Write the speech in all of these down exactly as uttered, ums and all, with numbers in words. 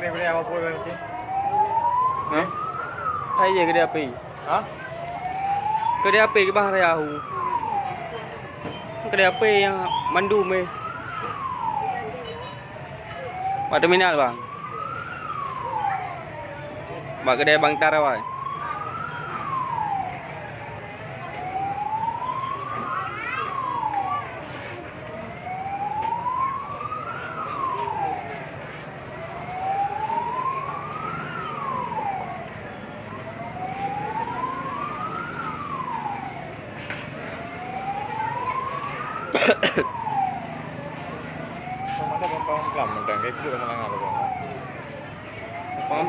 Boleh, boleh, apa pun, boleh, okey. Hah? Hai je keudè api. Hah? Keudè api kiban raya hu. Keudè api nyang mandum, eh. Bak terminal, bang. Bak keudè Bang Tar awai. Sama ada bang paham kelam, mantang kayak gitu sama nangah loh, bang. Paham?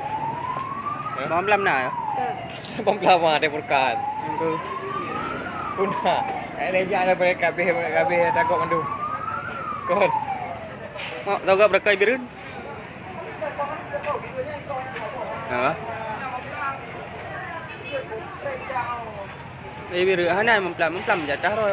Hah? Paham kelam na, ya? Paham kelam, ah, ada Furkan. Betul. Puna. Eh, lejak ada mereka kabeh, mereka kabeh takut mandum. Kon. Mak, tahu gak berkai bireuen? Ha? Eh, bireuen hana meupelam-meupelam jatah roh.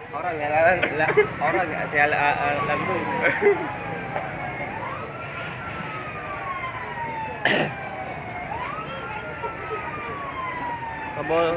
Orang yang lalu, la-, orang yang saya la-, a-, a-, lalu. Kabel.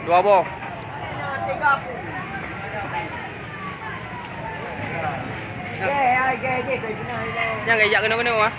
Dua boh. Nyang geujak keunoe-keunoe, ah.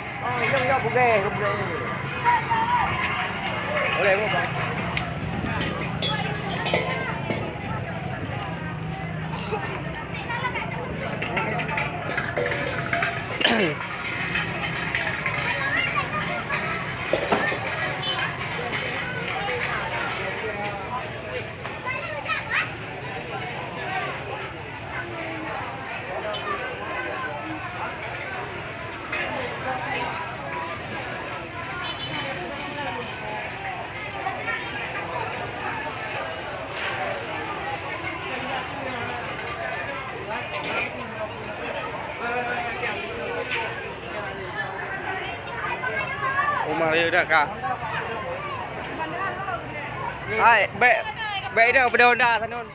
Uma yue dak ka. Hai, bèk, bèk dak peudong dak sanon.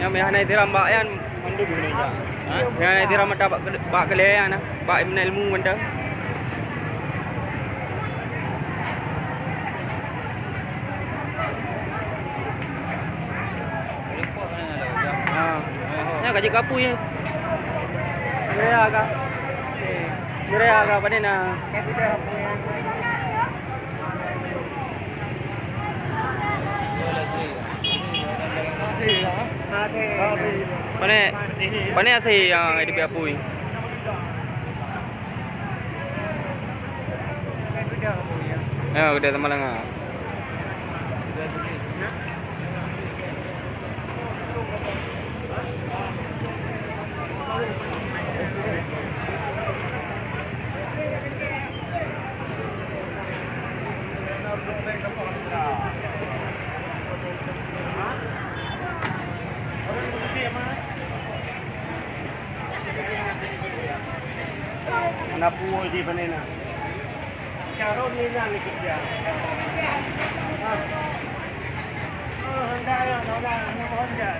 Nyang meuhana itiram bak nyan mandum Indonesia. Ha? Nyang hana itiram mata bak kele-, bak keulée nyan, bak ilmu mantong. Ha. Nyan ka jeuet keu apui nyan. Geuraya ka. Geuraya ka, pane na. Pane, pane asèe nyang di apui. Ya, udah sama lah. Hana peue jih pane na. Carông ni na ni kerja. Ha. Oh, hendak ya, dah, dah, hendak pohon je.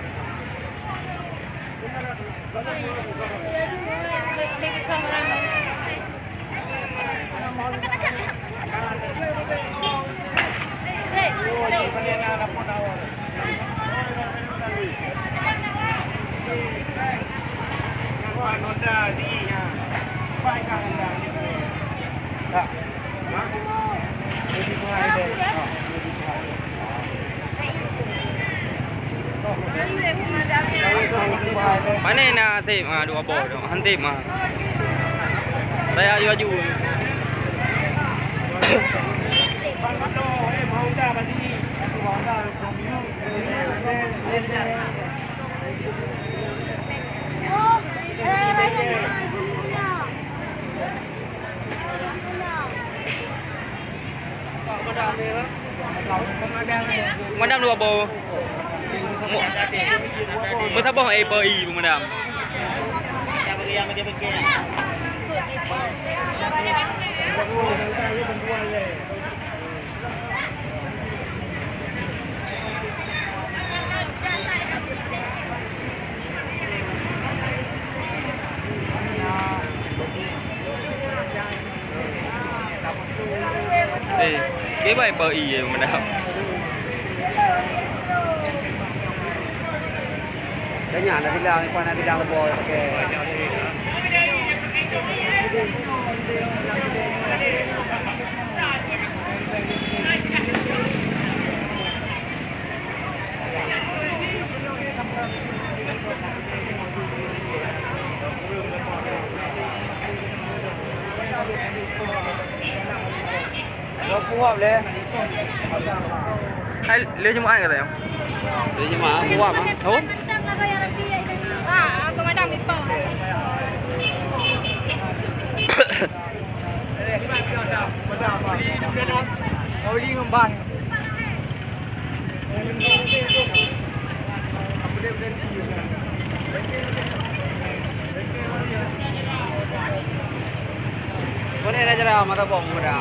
Pane na sép, ha, dua boh tu. Han sép, ha. Saya aju-aju. Madam dua boh. Mu-, meusaboh, eh, peu'i pemadam. Eh, kibai peu'i, eh, pemadam. Tanya, nak bilang, nak bilang lebo, okey. Hai, lheuh Jumaat kata nyoe. Lheuh Jumaat, puasa mah. Apa? Ah, pemadam ipong. Oli ngon ban. Mata bong muda.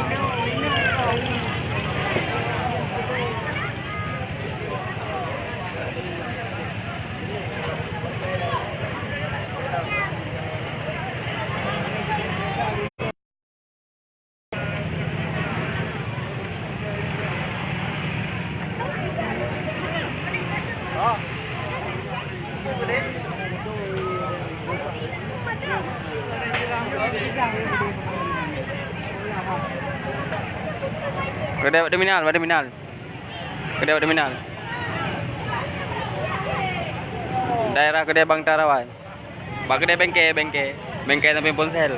Keudè bak terminal, bak terminal. Keudè bak terminal. Daerah keudè Bang Tarawai. Bak keudè bengke, bengke. Bengke sampéng ponsel.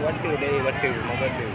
Waduh deh, waduh, waduh.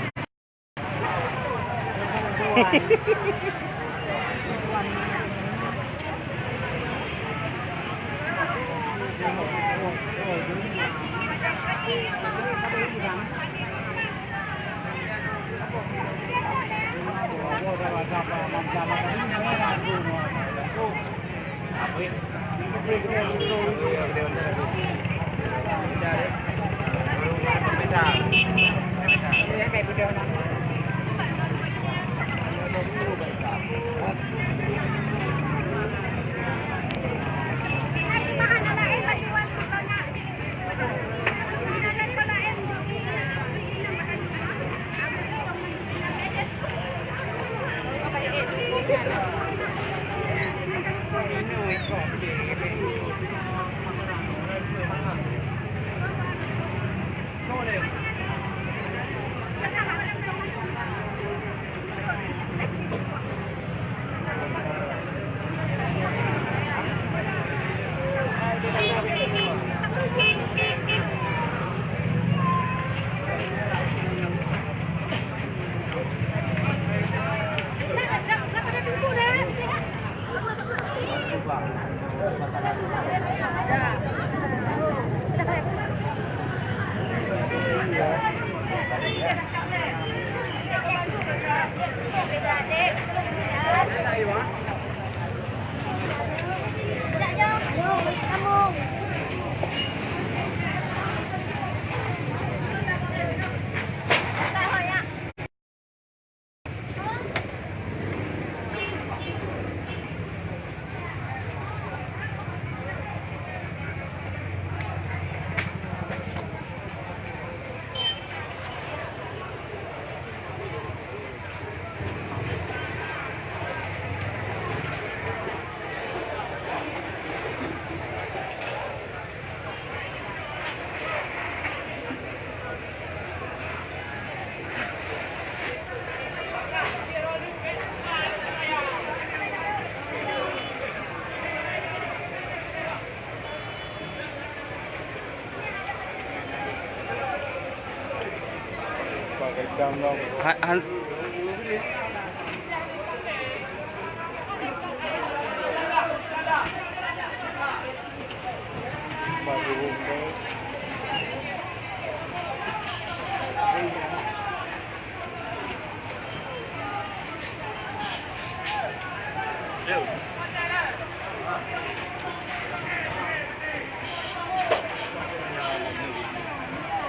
Ha-, han-,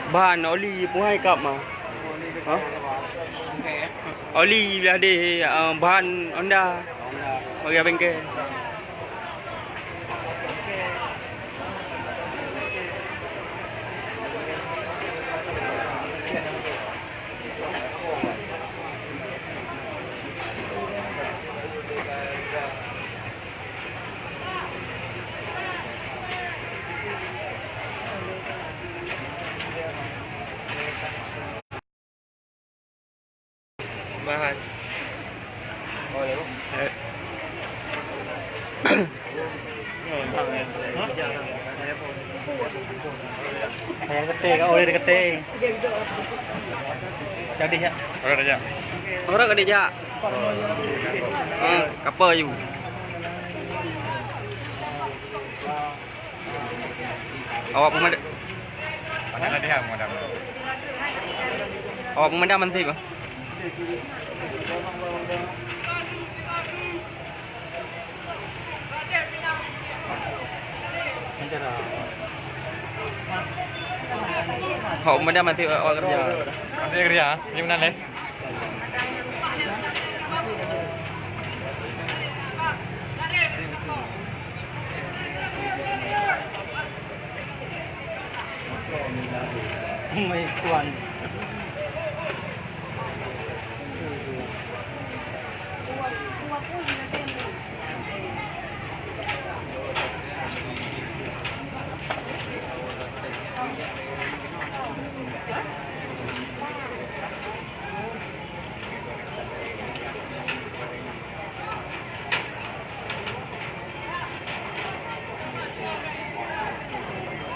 Ban oli puhai kap ma. Ha? Oli bilah deh, ah, ban Honda. Bagi bengke. Bahan. Oh, ya. Eh. Yang kete, kau boleh kete. Jadi ya. Orang aja. Orang aja. Ah, kapa you? Awak pemadam. Padahal dia pemadam. Awak peumandang bantai, Bang. Awak peumandang bantai awak kerja. Bantai kerja, di mana leh? Mei tuan.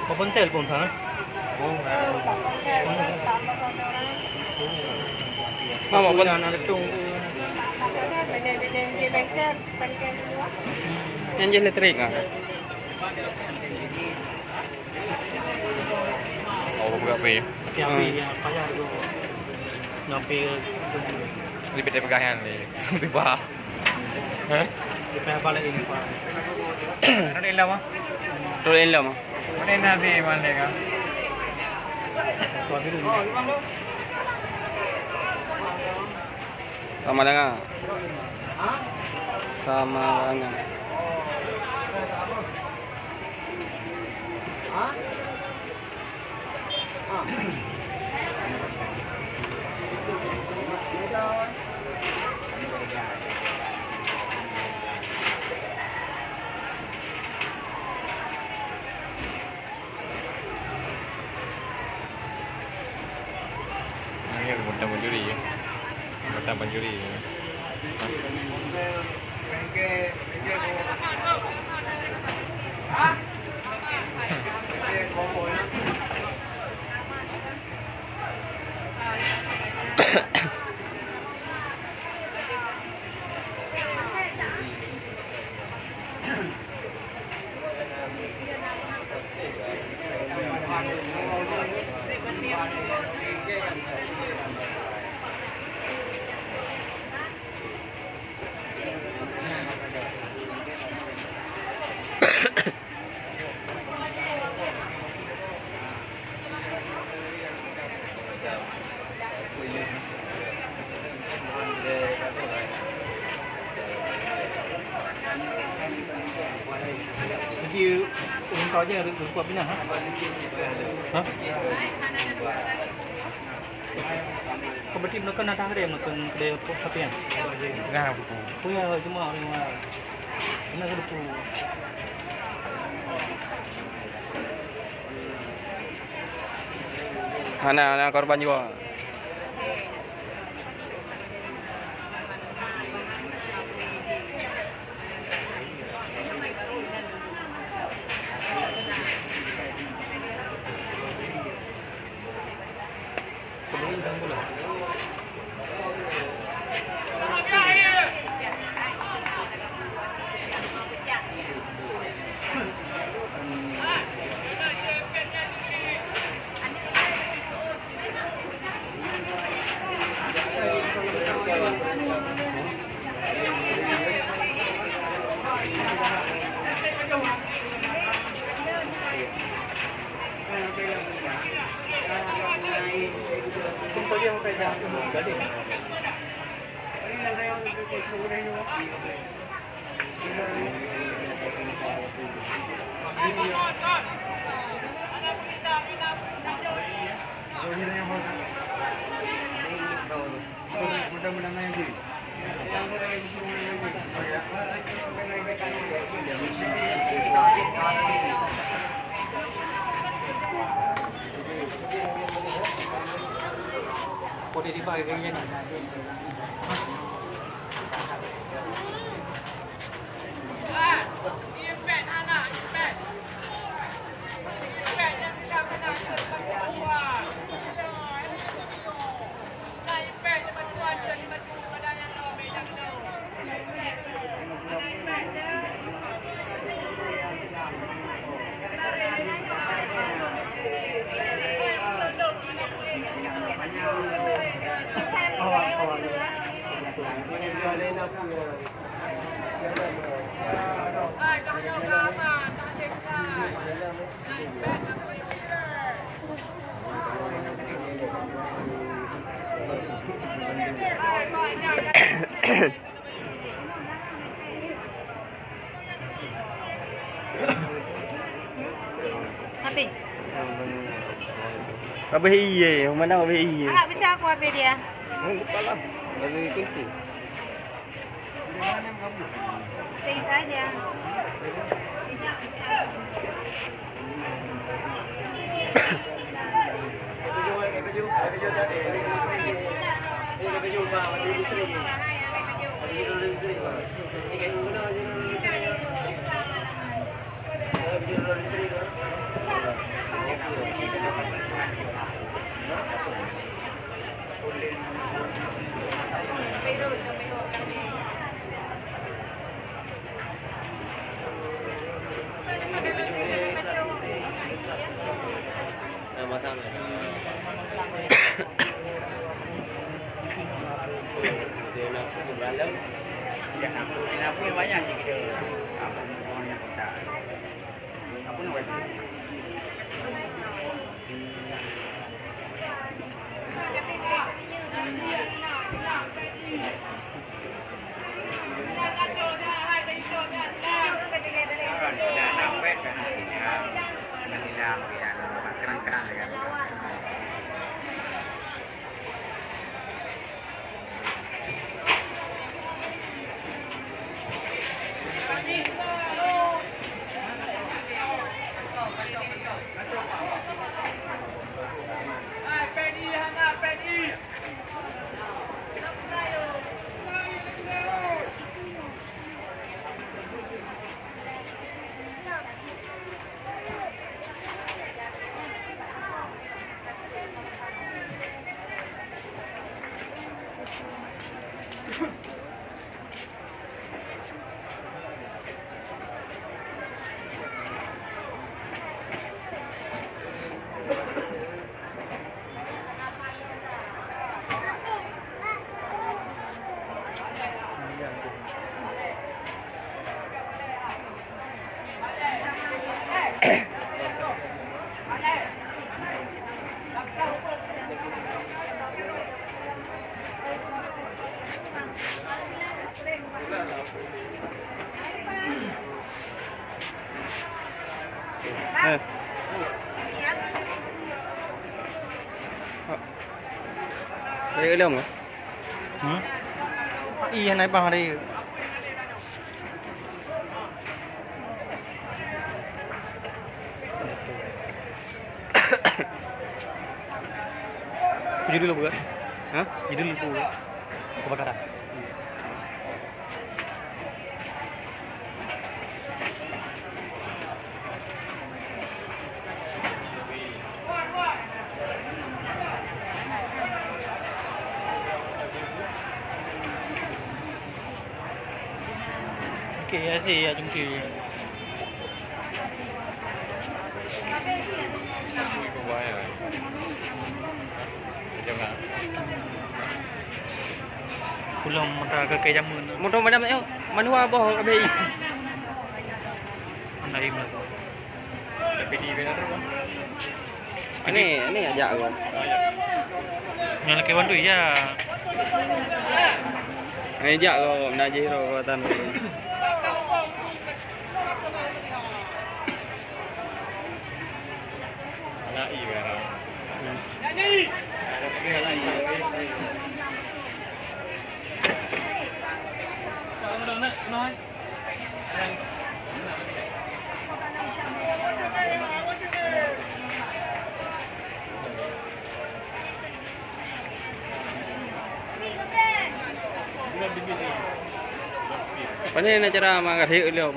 Apa ponsel pun, ha? Mama pun. Yang jih listrik, ha? Oh, buka pi. Tapi api yang payah tu. Nyampe tu. Di P T Pegahan ni. Tiba. Hah? Di payah balik ini, Pak. Ada ilam ah. Tuh ilam ah. Mana nanti balik ah? Tuan dulu. Sama dengan. Sama dengan. Ini ada batang panjuri ya. Batang panjuri ya. Jadi, ureueng kau je, ureueng kuat pinah, ha? Ha? Kau berarti menekan datang dia, menekan kedai pop sapi kan? Nah, betul. Oh ya, cuma orang luar. Kena ke betul. Hana, hana korban jiwa. Habis. Habis ié, mana habis ié? Agak bisa aku habis dia. Bukalah. Habis kunci. Cerita aja. Eh. Ayo, Long. Hmm? Iya, naik bang hari. Judul apa? Hah? Judul apa? Kebakaran. Okey, ya sih, ya jungkir. Pulang mata ke, ke jamun. Motor madam tengok, manuwa boh habis. Anda im lah. Ini, ini ajak kawan. Yang laki wan tu, ya. Ini ajak kau, nak jih kau kekuatan. Anak i merah. Pane na cara mangat hek lom.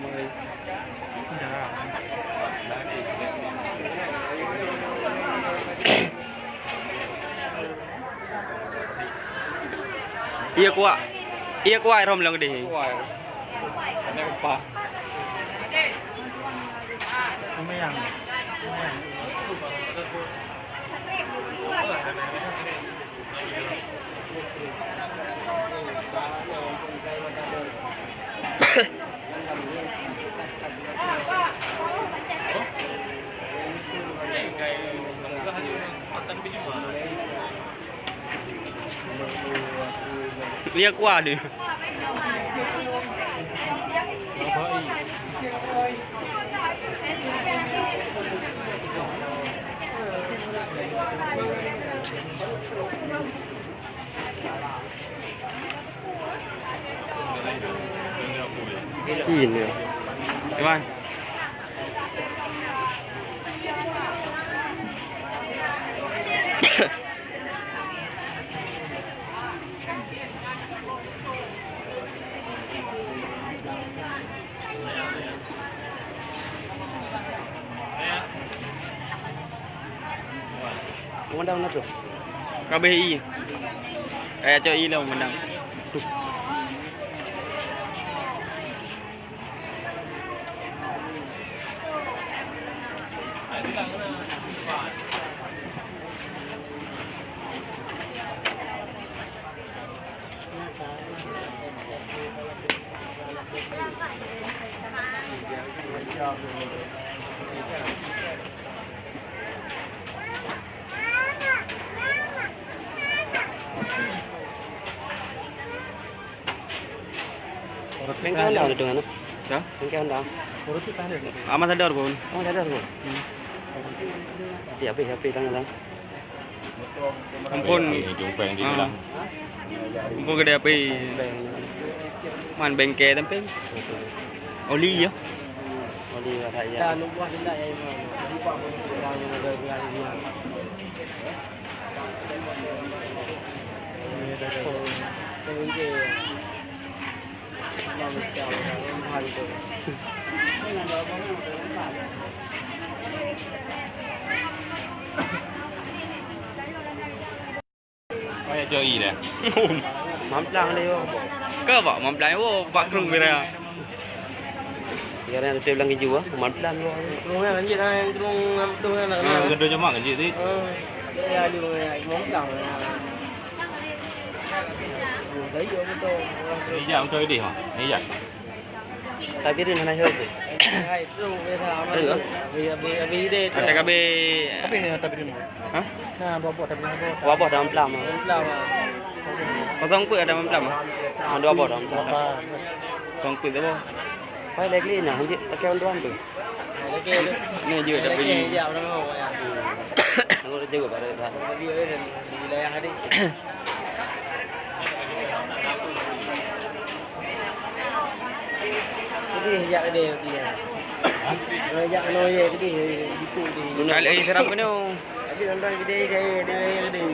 Iya kuat. Iya kuat rom long deh. Kuat. Ada upah. Lumayan. Lumayan. Lia kuah dia. Cina. Cuman. Peumandang na troh. Ka abéh ie. Kaya cok ie lom peumandang. Bengke Honda udah dengan. Ya? Bengke Honda. Amat sadar pun. Oh, sadar pun. Hmm. Tapi habis, habis tangan. Ampun. Ampun gede api. Man bengke tapi. Oli ya. Oli rasa ya. Payah cari dah. Mamplang dia. Ke bak mamplang wo bak kru kira. Kira ada bilang keju ah, mamplang wo. Kru kan lanjut dah, kru ngam tu kan. Ah, kena jamak kan cik tu. Ah, ya ni mamplang. Saya betul. Ni jam tu deh mah. Ni jam. Tabirin hana hireuen tu. Hai, tu biasa amal. Ayo. Habis, habis, habis ide tu. Ada kabe. Apa ni tabirin? Hah? Nah, dua buah tabirin dua buah. Dua buah dalam pelam. Dalam pelam, ah. Kosong pun ada dalam pelam, ah? Ah, dua buah dalam pelam. Dua buah. Kosong pun tu. Pai lagi nah, hanjeuet pakai ondoan tu. Lagi tu. Ni je tak pergi. Lagi je, orang mau, ya. Aku dah jawab pada dah. Lagi, eh, di wilayah tadi. Pedih jak kedai kopi ya. Kalau jak kena ye pedih, dipu di. Guna lagi serap kena. Tapi nonton kedai saya, dia kedai.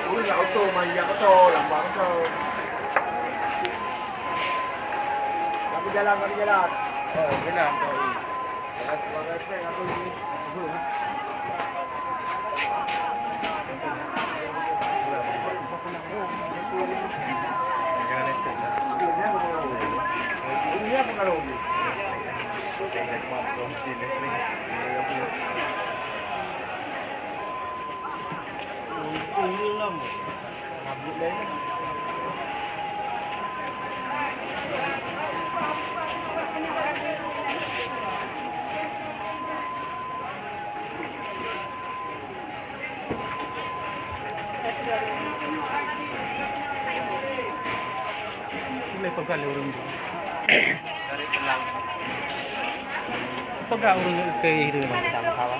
Ureueng nyang oto, man jak oto, lambat oto. Bagi jalan, bagi jalan. Oh, jalan, sorry. Jalan sebagai trek atau ini. Boleh pegang lé ureueng. Pegang ureueng ke hireuen sama-sama.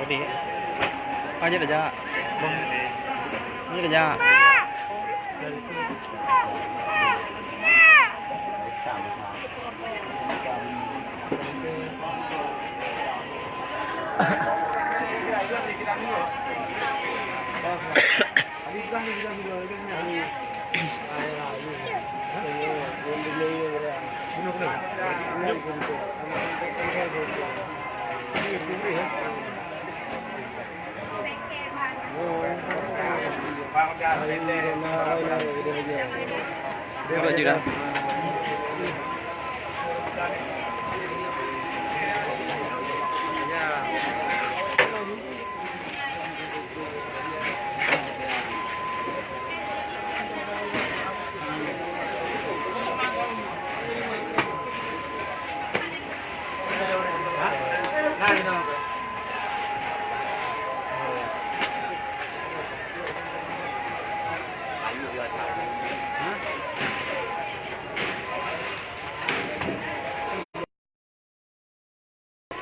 Odi. Aja dah jak. Bang. Ini dah jak.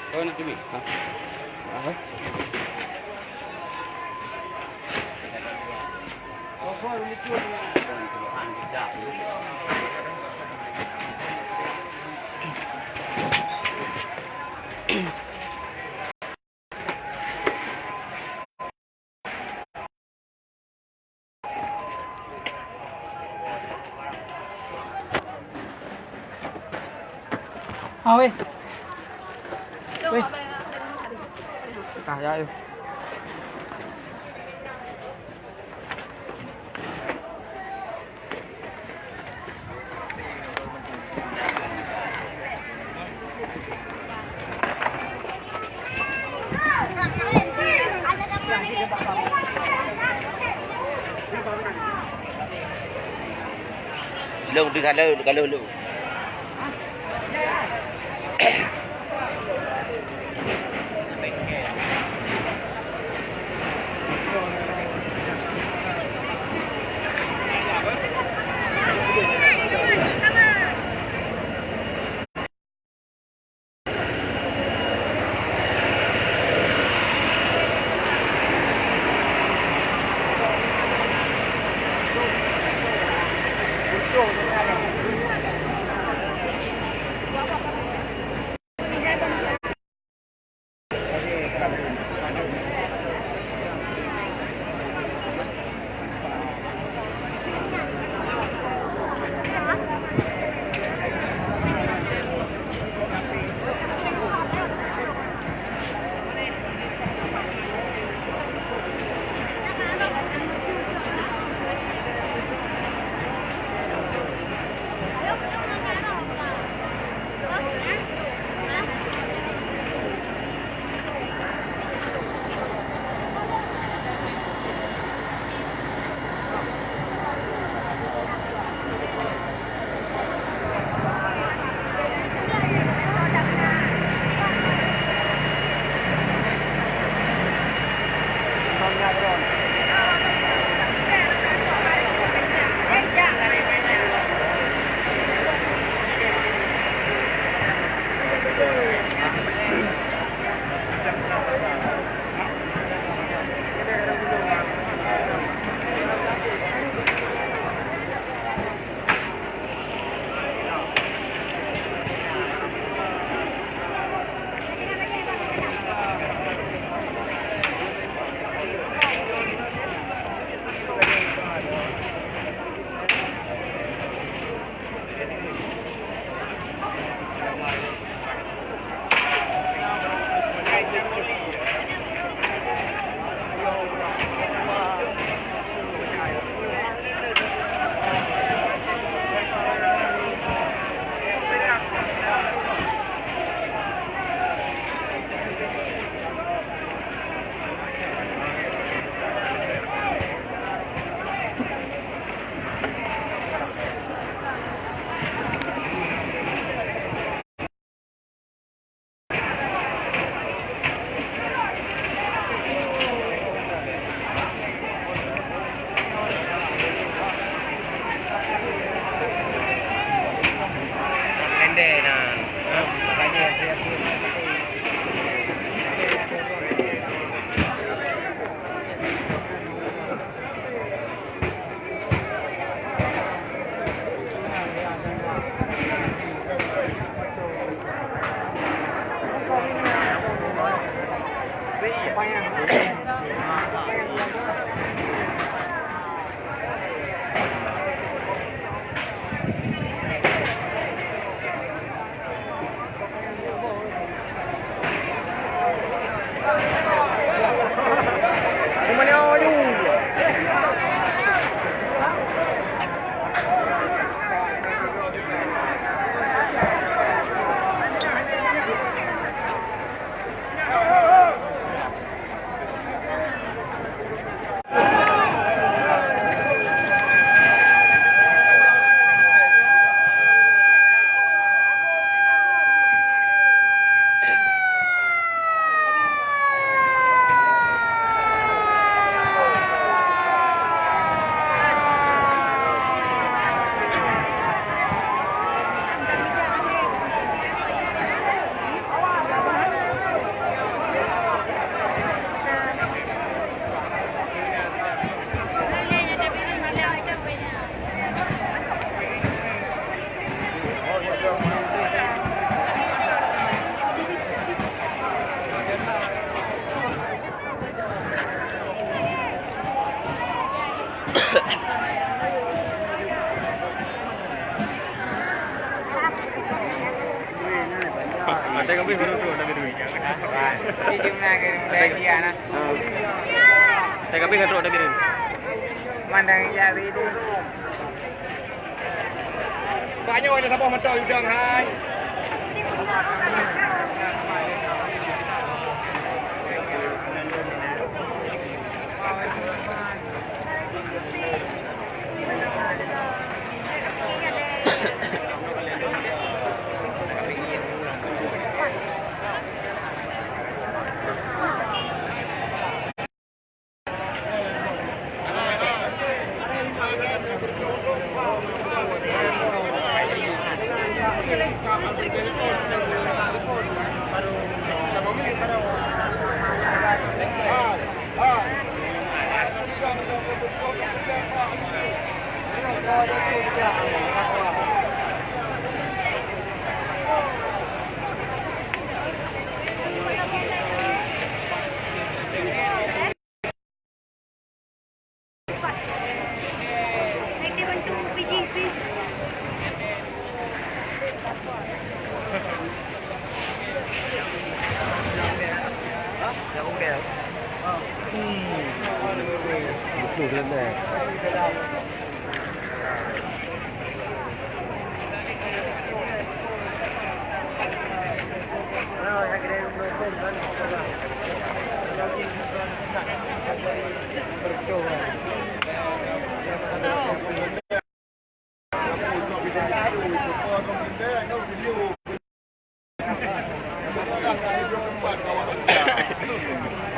Oh, nak kami. Ha. Apa? Ah, weh. Weh. Ah, ya, ya. Lôn teuka lôn, teuka lôn, lôn. Mandang jadi. Banyak orang saboh mata udang hai.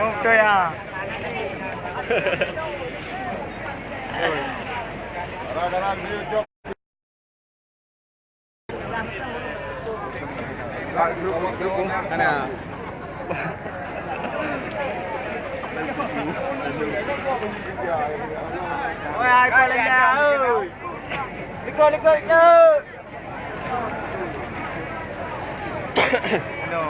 Oke ya. Mana? Oi, hai, Paul Enda, oi. Liko, liko, liko. No.